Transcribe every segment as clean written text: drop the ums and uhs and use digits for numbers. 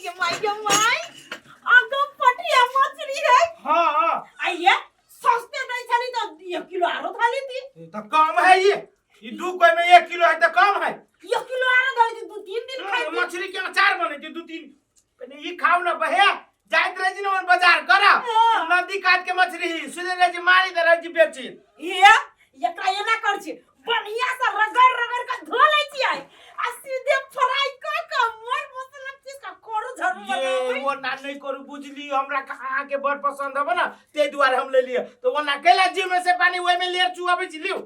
गे माय गे माय, आगो पटिया मछली है। हाँ हाँ। आइए सस्ते दै छली त 1 किलो आरो थाली थी। ये तो कम है, ये दू कोई में 1 किलो है तो कम है। 1 किलो आरो थाली थी, 2-3 दिन खाई थी। मछली के अचार बने छै 2-3। पहले ई खाऊ ना बहे जाइत रहे छी ना बाजार कर। हाँ। नदी काट के मछली ही सुने रहे छी मारी दे रहे छी बेची। ये एकरा एना कर छी, बढ़िया से रगड़ रगड़ के धो लै छियै आ सीधे फ्राई क के मोर मसाला पीस के करू झरू ये बनाबै। वो ना नहीं करू बुझली, हमरा अहाँ के बड़ पसंद हबे ना ते दुआरे हम ले लिए, तो वो ना केला जी में से पानी ओय में लेर चुआबै छी लियो।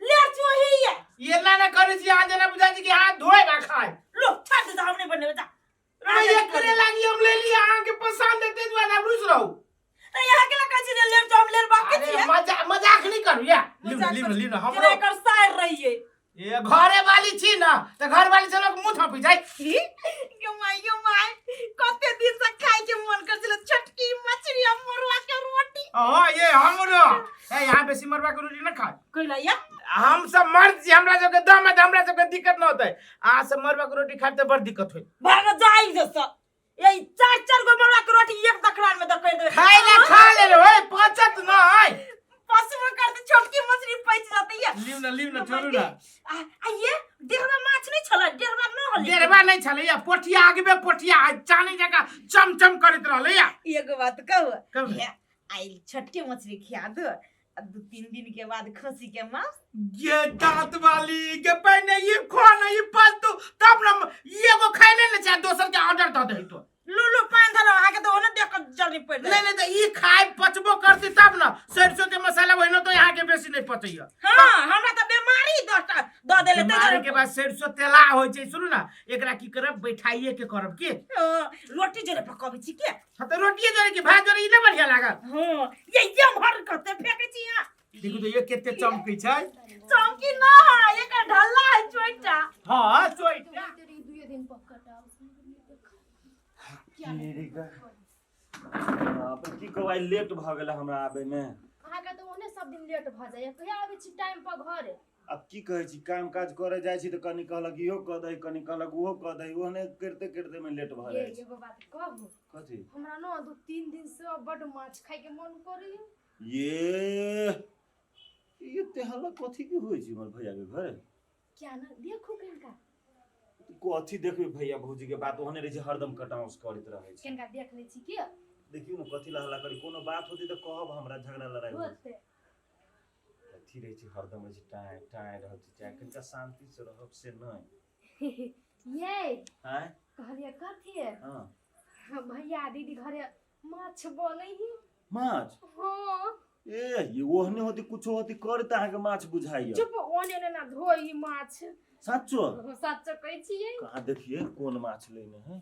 लेर चुही ये। ये ना ना करे छी अहाँ जेना बुझाइ छी कि हाथ धोए बा खाए। लो छाड़ दे, हम नहीं बनेबै जा। अरे ये करे लागी हम ले लिए, अहाँ के पसंद है ते दुआरे हम रुस रहू। त यहाँ के लगा छी जे लेर तो हम लेर बाकी अरे छियै। मजाक नहीं करू या लिउ ना, मजाक लिउ ना, करू। लिउ ना, जेना हमरो एकर सार रहियै। ये घरे वाली छी ना त घर वाली से लोग मुंह थपी जाय। गे माय गे माय, कते दिन से खाय के मन कर छलै छोटकी मछली आ मरुआ के रोटी। हां ये हमरो ए यहाँ बेसी मरुआ के रोटी न खाय। कैला या? हम सब मर्द छी, हमरा सबके दम है त हमरा सबके दिक्कत न होतै। अहाँ सब मरुआ के रोटी खाय त बड़ दिक्कत होई। भाग जाई जस ये 4-4 गो मरुआ के रोटी एक दखरान में दकड़ देबै। खाय ना खा ले रे ओए पचत न है। पसबो करते छोटकी मछली पच जाती है। लिउ ना, लिउ ना, छोड़ू ना। आ ये डेढ़वा माछ नहीं छला, डेढ़वा न होले। डेढ़वा नहीं छले या पोठिया आगबे पोठिया आ चानी जका चमचम करैत रहले या। एगो बात कहू? कहू। हे, आइल छोटकी मछली खिया दो, आ 2-3 दिन के बाद खसी के मांस। ये दांत वाली के पहले ये खो ना ये फालतू तब ना ये एगो खाइ ले चाहे दोसर के ऑर्डर दऽ दही तो। लू लू पान धरो अहाँ के तो ओने देख के जल्दी पड़ जाए। नहीं नहीं तो ई खाय पचबो करती तब ना, सरसों के मसाला वही तो यहाँ के बेसी नहीं पचैया। हाँ हमरा तो बीमारी 10टा दऽ देले ते बीमारी के बाद सरसों तेला होइ छै। सुनू ना एकरा की करब बैठाइए के करब की? हाँ, रोटी जोरे पकबै छी के? हाँ तो रोटिए जोरे की भात जोरे ई नहीं बढ़िया लागल। हाँ ये ये भर कते फेकै छी यहाँ। देखू तो ये केते चमकै छै। चमकी ना है, एकर ढल्ला है चोइटा। हाँ चोइटा। दुए दिन पकटाउ। बाप रे, की कहू आइ लेट भऽ गेल हमरा आबैमे। अहाँके तऽ ओहने सब दिन लेट भऽ जाइए, कहिया आबै छी टाइम पर घरे? आब की कहै छी, काम काज करे जाइ छी तऽ कनी कहलक इहो कऽ दही, कनी कहलक ओहो कऽ दही, ओहने करिते करिते मे लेट भऽ ये जाइ छै। एगो बात कहू? कथी? हमरा न 2-3 दिन से बड माछ खाय के मन करैए। ये ई एते हल्ला कथी के होइ छै हमर भैया के घरे? क्या न देखू किनका। कथी देखबै भैया भौजी के बात ओहने रहै छै, हरदम कटाउस करैत रहै छै। किनका देख लै छी के? देखियौ ने कथी ला हल्ला करी, कोनो बात होतै तऽ कहब हमरा, झगड़ा लड़ाइ होतै। होतै। अथी रहै छै हरदम रहै छै टाँय टाँय रहल छै, चाहे कनिका शान्ति से रहब से नहि। ये आँय? कहलियै कथी? हाँ। भैया दीदी घरे माछ बनै ही। माछ? हाँ। ए ये ओहने होती कुछो होती करे तऽ अहाँके माछ बुझाइया। चुप, ओने ओने ना धोई माछ। साचो? साचो कहै छियै। कहाँ देखिए कोन माछ लेने है?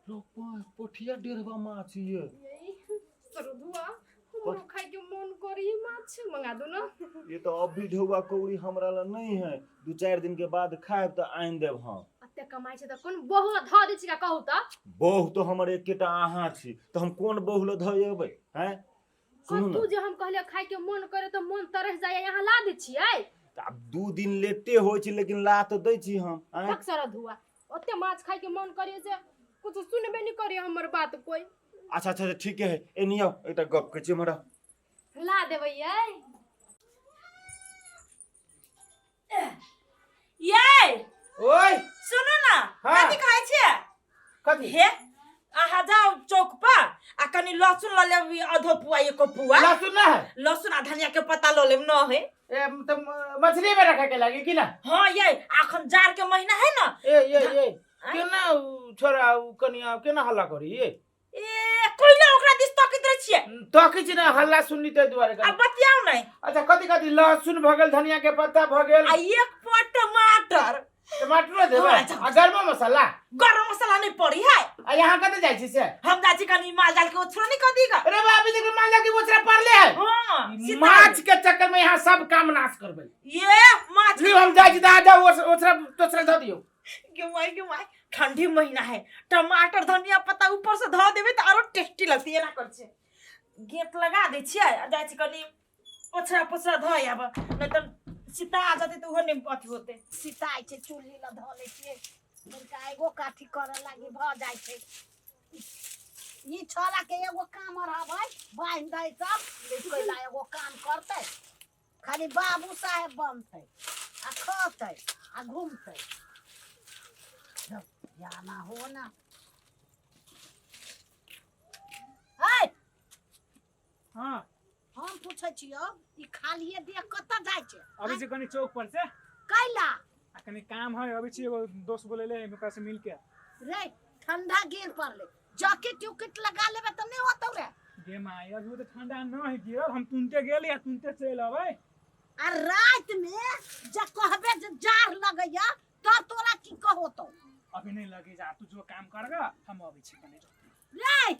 पोठिया डेढ़वा माछ ये। सरधुआ हमरो खाय के मन करी माछ मंगा दो ना। ये तो अब भी ढेउआ कौड़ी हमरा ला नहीं है, 2-4 दिन के बाद खाएब तऽ आनि देब हम। अते कमाइ छै तऽ कोन बहु धऽ दै छी का कहू तऽ? बहु तो हमर एकेटा अहाँ छी तऽ हम कोन बहु लए धऽ एबै? हैं सुनू कतू ना। जे हम कहलियै खाय के मन करे तऽ मन तरस जाइए, यहाँ ला दै छियै। तऽ आब 2 दिन लेटे होइ छै लेकिन ला तऽ दै छी हम। आँय? तक सरधुआ ओते माछ खाय के मन करे जे कुछ सुनबे नहीं करे हमर बात कोई। अच्छा अच्छा ठीक है, एनी आउ एकटा गप कहै छी हमरा। ला देबै यै। ये ओए सुनू ना। हाँ। कथी कहै छियै? कथी? हे अहाँ जाउ चौक पर आ कनी लहसुन लऽ लेब आधो पुआ एको पुआ। लहसुन ना है? लहसुन आ धनिया के पत्ता लऽ लेब न है। ए तो मछली में रखे के लागी कि ना? हाँ ये अखन जाड़ के महीना है ना। ए ये ये आँय? केना उ छोरा उ कनिया केना हल्ला करी ये? ए कोइला ओकरा दिस तकैत रहै छियै। तकै छी ना हल्ला सुनली ताहि दुआरे। आ बतियाउ नहि। अच्छा कथी कथी? लहसुन भऽ गेल, धनिया के पत्ता भऽ गेल आ एक पट टमाटर। टमाटरो देबै? हाँ, अच्छा। आ गरमो मसाला? गरम मसाला नहीं पड़ी है। आ यहाँ कतऽ जाइ छी से? हम जाइ छी कनी माल जाल के ओछरा नहीं कऽ दीगा। अरे बाप रे, देखो माल जाल के ओछरा पड़ले है। हाँ, माछ के चक्कर में यहाँ सब काम नाश करबै। ये माछ लियो हम जाइ छी तऽ जाउ ओछरा तोछरा धऽ दियौ। गे माय गे माय, ठंडी महीना है, टमाटर धनिया पत्ता ऊपर से धऽ देबै तऽ आरो टेस्टी लगतै। एना कर छै गेट लगा दै छियै आ जाइ छी कनी ओछरा पोछरा धऽ आब, नहि तऽ सीता आ जेतै तऽ ओहो नहि अथी होतै। सीता छै चूल्ही लग धऽ लै छियै। हुनका एगो काठी करऽ लागी भऽ जाइ छै। ई छोरा के एगो काम रहबै बान्हि दै सब कैला एगो काम करतै, खाली बाबू साहेब बनतै आ खतै आ घूमतै। जब जाना हो ना। है हाँ। हम पूछै छियौ, ई खालिए देह कतऽ जाइ छै? अभी से कनी चौक पर से। कैला? आ कनी काम है, अभी छी एगो दोस्त बोलेले है ओकरा से मिल के। रे ठंडा गिर पड़ले, जैकेट उकेट लगा लेबे तऽ नहि होतौ रे। गे माय, अभी तो ठंडा न है गिरल, हम तुनते गेली आ तुनते चलि अबै। आ राति में जे कहबे जे जाड़ लगैया तब तोरा की कहोतौ? अभी नहीं लगे जा, तू जो काम करगा हम अबै छी कनी। रे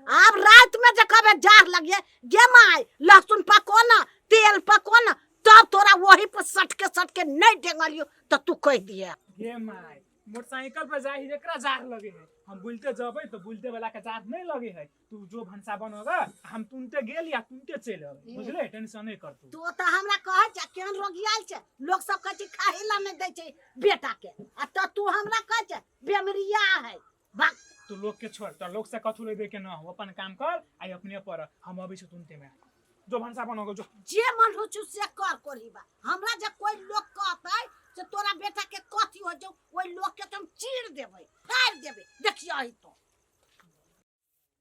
आब राति में जे कहबे जाड़ लगिए, गे माय लहसुन पको ना तेल पको ना, तब तोरा वही पर सटके सटके नहीं डेंगलियो तो तू कह दिए। गे my, motorcycle पर जाही जकरा जाड़ लगे है, हम बुलते जबै तो बुलते वाला के जाड़ नहीं लगे है। तू जो भनसा बनोगा हम तुनते गेली आ तुनते चलि अबै, बुझले? टेंशन नहीं कर तू। तो तऽ हमरा कहै छै केहन रोगियाल छै, लोक सब कहै छै खाहे ला नहीं दै छै बेटा के, आ तऽ तू हमरा कहै छै बेमरिया है। भाग। तू लोग के छोड़, तो लोग से कथू ले दे के न हो, अपन काम कर आई अपने पर, हम अबै छी तुनते में। जो भनसा बनोगे जो जे मन हो छु से कर कोरीबा। हमरा जे कोई लोग कहतै जे तोरा बेटा के कथी हो जो, ओइ लोग के तो हम चीर देबै फाड़ देबै। देखियो ही तो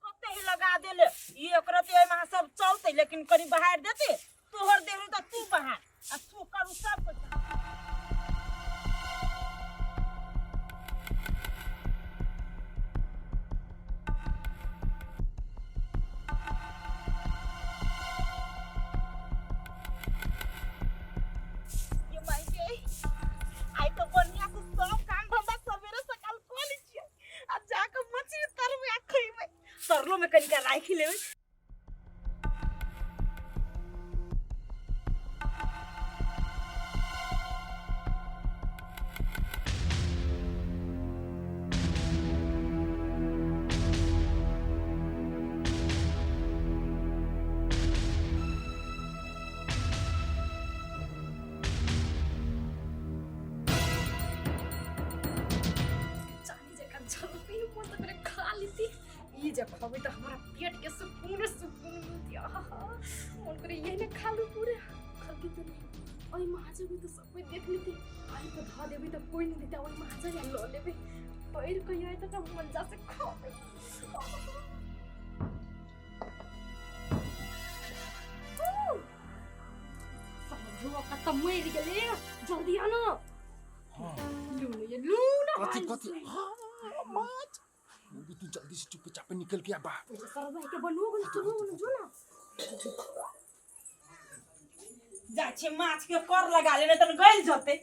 कते ही लगा देले ई एकरा ते एमे सब चलते, लेकिन कनी बाहर देते तोहर देहु त तू बाहर आ तू करू सब कुछ। ये माई के आई तो बढ़िया से सब काम धंधा सवेरे सकाल कर लै छियै आ जाके मछली तरबै आ खइबै, तरलो में कनिका राखि लेबै। चानी जकाँ झलकै, मन तऽ करे खा लेती। ई जे खबै तऽ हमरा पेट के सुकून सुकून मिलती। आहा, मन करे यही ने खा लू पूरे। खलकी तऽ नहीं, ओहि महाजन तऽ सब कोई देख लेती, आई तऽ धऽ देबै तऽ कोई नहीं देतै, ओहि महाजन या लऽ लेबै पैर कहियो आइ तऽ मजा से खबै। समझो कतऽ मरि गेलै, जल्दी आनो। हाँ। लू न ये लू न। कथी भाई कथी? से। हाँ, माछ। तू जल्दी से चुपचाप निकल के आ बाहर। पहिले सरवा के बनबो गेल, चलो न जो ना। जा छै माछ के कर लगा लेने तन गइल जते।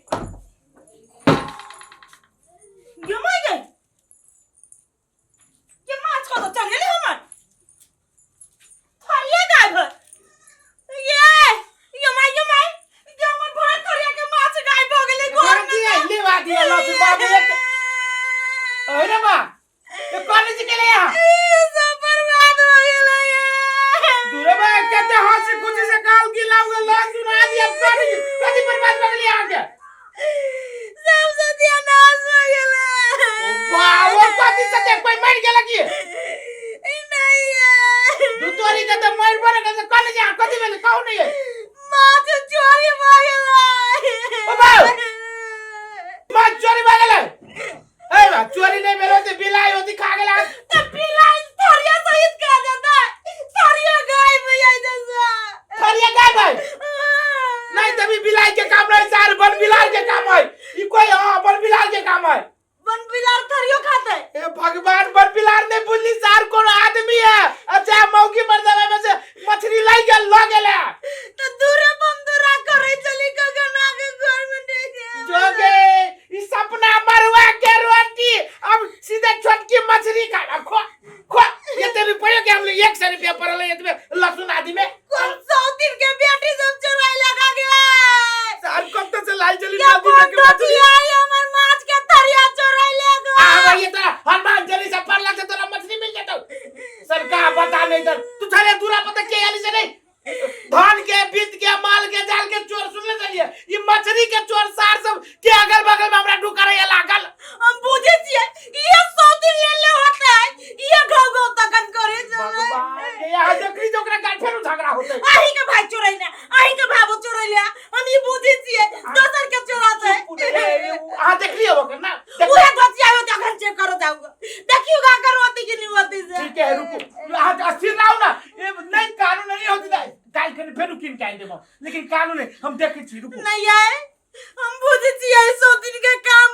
गे माय गे, ये माछ कतऽ चल गेलै हमर? थरिये गायब है। ये ये माय ये माय, ये हमर भर थरिया के माछ गायब भ गेलै घर में। दिया ले बा दिया लहसुन बाबू एक। अरे बा, ये कॉलेज के लिए यहाँ सब बर्बाद हो गेलै ये। दूरे बा कहते हंसी खुशी से गाल गिला हुआ लहसुन आ दिया कॉलेज कथी बर्बाद हो गेलै यहाँ के? सब सत्यानाश हो गेलै। वाह, वो कथी से देख कोई मर गेला की? नहीं ये। दू तोरी के तो मर बन के कॉलेज यहाँ कथी भेलै कहू नहीं ये। माछ चोरी भ गेलै। ओ बाउ, माछ चोरी भ गेलै। ए बा, चोरी नहीं भेलो ते बिलाई होती खा गेला। त बिलाई थरिया सहित खा जाता, थरिया गायब हो जाय जैसा। थरिया गायब है? नहीं तभी बिलाई के काम नहीं सार, बन बिलार के काम है ई कोई। हां, बन बिलार के काम है। बन बिलार थरियो खाते? ए भगवान, बन बिलार नहीं बुझली सार, कौन आदमी है। अच्छा मौकी मर्दवा में से मछली लाई गेल ल गेला। त दूरे बम दूरा करे चली गगना के घर में दे दे। जोगे ई सपना मरुआ के रोटी, अब सीधे छोटकी मछली खा। अब खो खो, ये ते रुपये के हम लोग 100 रुपया पड़ल है ये लहसुन आदि में। कौन सौतीन के बेटी सब चोराई लगा गया। सार कब तक से लाई चली क्या नदी में के कौन मछली आई हमर माछ के थरिया चोराई ले गो। आ भाई, ये तोरा हनुमान चालीसा पढ़ला से तोरा मछली मिल जाता। सरकार बता नहीं इधर तू चले दूरा पता के आली से नहीं धान के बीत के माल के जाल के चोर सुनले चलिए, ई मछली के चोर सार सब के अगल बगल में हमरा ढुका रहे लागल। हम बुझे छियै ये 100 दिन ले ले होता है, ये घाव घाव तकन करे चले। भगवान के यहाँ देखली तो ओकरा गाल फेरू झगड़ा होते। अही के भाई चोरै ने, अही के भाबो चोरै ले, हम ई बुझे छियै दोसर के चोराते। अहाँ देखलियै ओकर ना? उहे धोतिया हो तखन चेक करो जाऊ, देखियो का करो होती कि नहीं होती से। ठीक है रुको, अहाँ अस्थिर रहो ना, ए नहीं कानून नहीं होती ना, काल के फेरू किन के आइन देबो, लेकिन कानून नहीं हम देखै छी, रुको। नहीं आए, हम बुझे छियै 100 दिन के काम